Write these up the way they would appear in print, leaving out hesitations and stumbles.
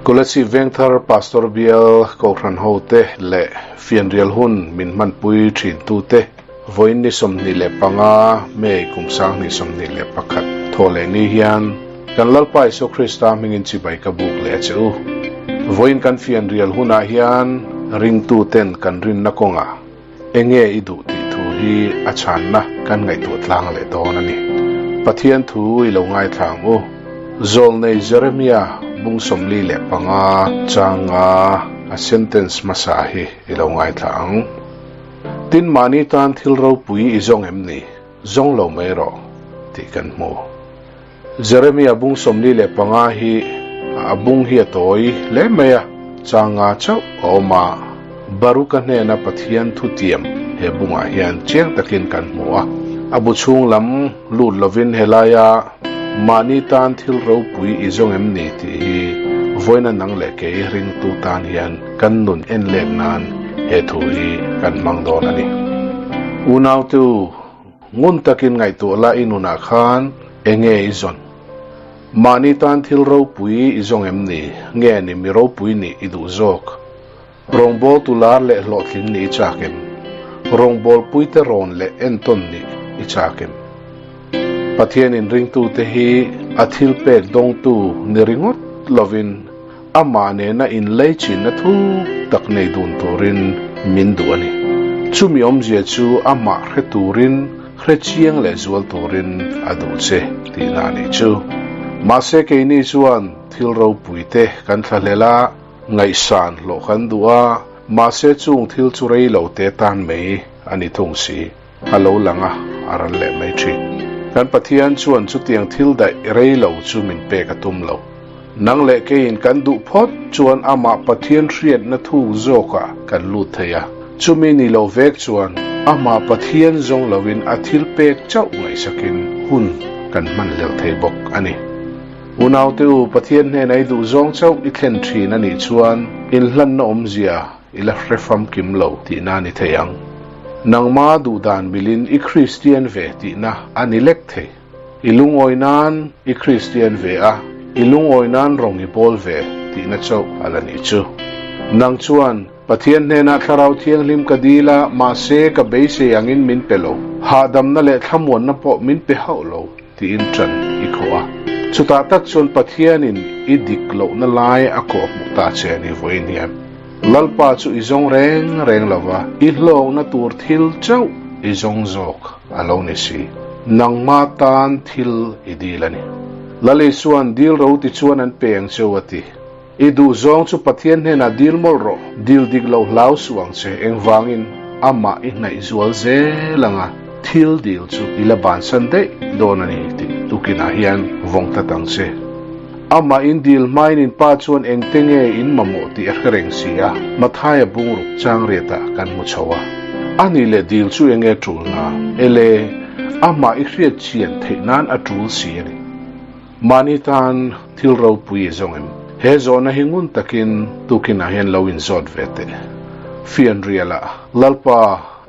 Kolasib Vengthar Pastor Bial Kohhran hote leh Fianrial hun min hmanpui thintute vawiin ni 25 May kum 2021 thawh leh ni hian kan Lalpa Isua Krista hmingin chibai ka buk leh a che u. Vawiin kan fianrial hunah hian ringtuten kan rinna kawngah Enge i duh tih thu hi a chhanna kan ngaihtuah tlang leh dawn a ni. Pathian thu i lo ngaithla ang u. Zawlnei Jeremia bung 45 changa a sentence hmasa hi i lo ngaithla ang. Tin mahni tan thil ropui i zawng em ni? Zawng lo mai rawh tih kan hmu. Jeremia bung 45 hi a bung hi a tawi hle mai a, changa chauh a awm a. Baruka hnena Pathian thutiam he bungah hian chiang takin kan hmu a. A bu chhung lam lut lovin helaia mahni tan thil ropui i zawng em ni tih hi vawiina nang leh kei ringtu tan hian kan nun en let nan he thu hi kan hmang dawn a ni. Unautu Ngun takin ngaihtuah la i nunah khan enge i zawn? Mahni tan thil ropui i zawng em ni? Nge ni mi ropui nih i duh zawk? Rawngbawltu lar leh hlawhtling nih i chak em? Rawngbawlpuite rawn leh entawn nih i chak em? Pathian inringtute hi a thil pek dawngtu ni ringawt lovin amah nena inlei chinna thuk tak nei dun turin min duh a ni. Chumi awmzia chu amah hre turin, hre chiang leh zual turin a duh che tihna a nih chu. Mahse keini chuan thil ropuite kan thlahlel a, ngaihsan hlawh kan duh a, mahse chung thil chu rei lo te tan mai a ni thung si. A lo lang a, a ral leh mai thin. Kan Pathian chuan chutiang thil daih rei lo chu min pek a tum lo. Nang leh keiin kan duh phawt chuan amah Pathian hriatna thuk zawkah kan lut thei a. Chumi ni lo vek chuan amah Pathian zawng loin a thil pek chauh ngaihsakin hun kan hman hlel thei bawk a ni. Unaute u, Pathian hnena i duh zawng chauh i thlen thin a nih chuan inhlanna awmzia i la hre famkim lo tihna a ni thei ang. Nangma duh dan milin i Kristian ve tihna a ni lek thei. I lungawi nan i Kristian ve a, i lungawi nan rawng i bawl ve tihna chauh a la nih chu. Nang chuan, Pathian hnenah Thlarau Thianghlim ka dil a, mahse ka beisei angin min pe lo. Hahdamna leh thlamuanna pawh min pe hauh lo tiin ṭan i khawh a. Chutah tak chuan Pathianin i dik lohna lai a kawh hmuh ta che a ni vawiin hian. Lalpa chu i zawng reng reng lo va, i hlawkna tur thil chauh i zawng zawk a lo ni si. Nangma tan thil i dil a ni. Lal Isua'n dil ro ti chuan an pe ang cheu a ti. I duh zawng chu Pathian hnenah dil mawlh rawh, dil dik lo hlau suh ang che, engvangin amah i hnaih zual zel ang a, thil dil chu i la bansan daih dawn a ni tih tukinah hian vawng tlat ang che. Amah in dil hmain in pa chuan engte nge in mamawh tih a hre reng si a, Mathaia bungruk chang riatah kan hmu chho a. A nih leh dil chu enge tul na? Ele, amah i hriat chian theih nan a tul si a ni. Mahni tan thil ropui i zawng em? He zawhna hi ngun takin tukinah hian lo inzawt ve teh. Fianrialah, Lalpa,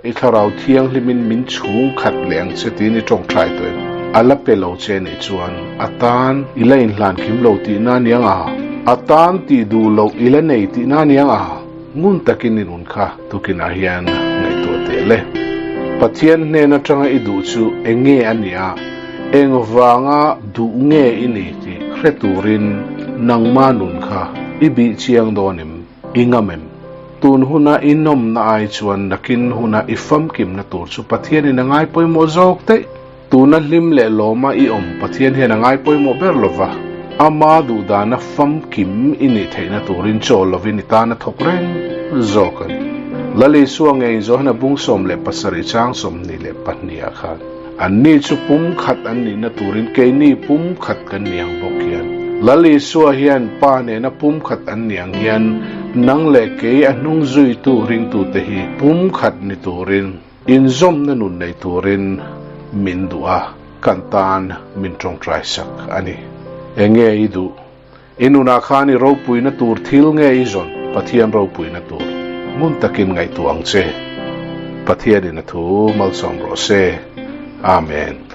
I thlarau thianghlimin min chhung khat leh ang che tiin i tawngtai tawh em? A la pe lo che nih chuan a tan i la inhlan kim lo tihna a niang a, a tan tih duh loh i la nei tihna a niang a, ngun takin i nun kha tukinah hian ngaihtuah teh le. Pathian hnen atanga i duh chu eng nge a nih a, engvanga duh nge i ni tih hre turin nangma nun kha i bih chiang dawn em? I ngam em? Tun huna i nawmna ai chuan nakin huna i famkimna tur chu Pathianin a ngai pawimawh zawk daih. Tuna hlim leh lawma i awm Pathian hian a ngai pawimawh ber lova, ama duhdana famkim i nih theihna turin chaw lovin i tan a thawk reng zawk a ni. Lal Isua ngei Johana bung 17 chang 22 ah khan, Anni chu pumkhat an nihna turin keini pumkhat kan ni ang bawk hian. Lal Isua hian Pa nena pumkhat an ni ang hian nang leh kei a hnung zuitu ringtute hi pumkhat ni turin, inzawmna nun nei turin min duh a, kan tan min tawngtai sak a ni. Enge i duh? I nunah khan i ropuina tur thil nge i zawn? Pathian ropuina tur ngun takin ngaihtuah ang che. Pathianin a thu malsawm rawh se. Amen.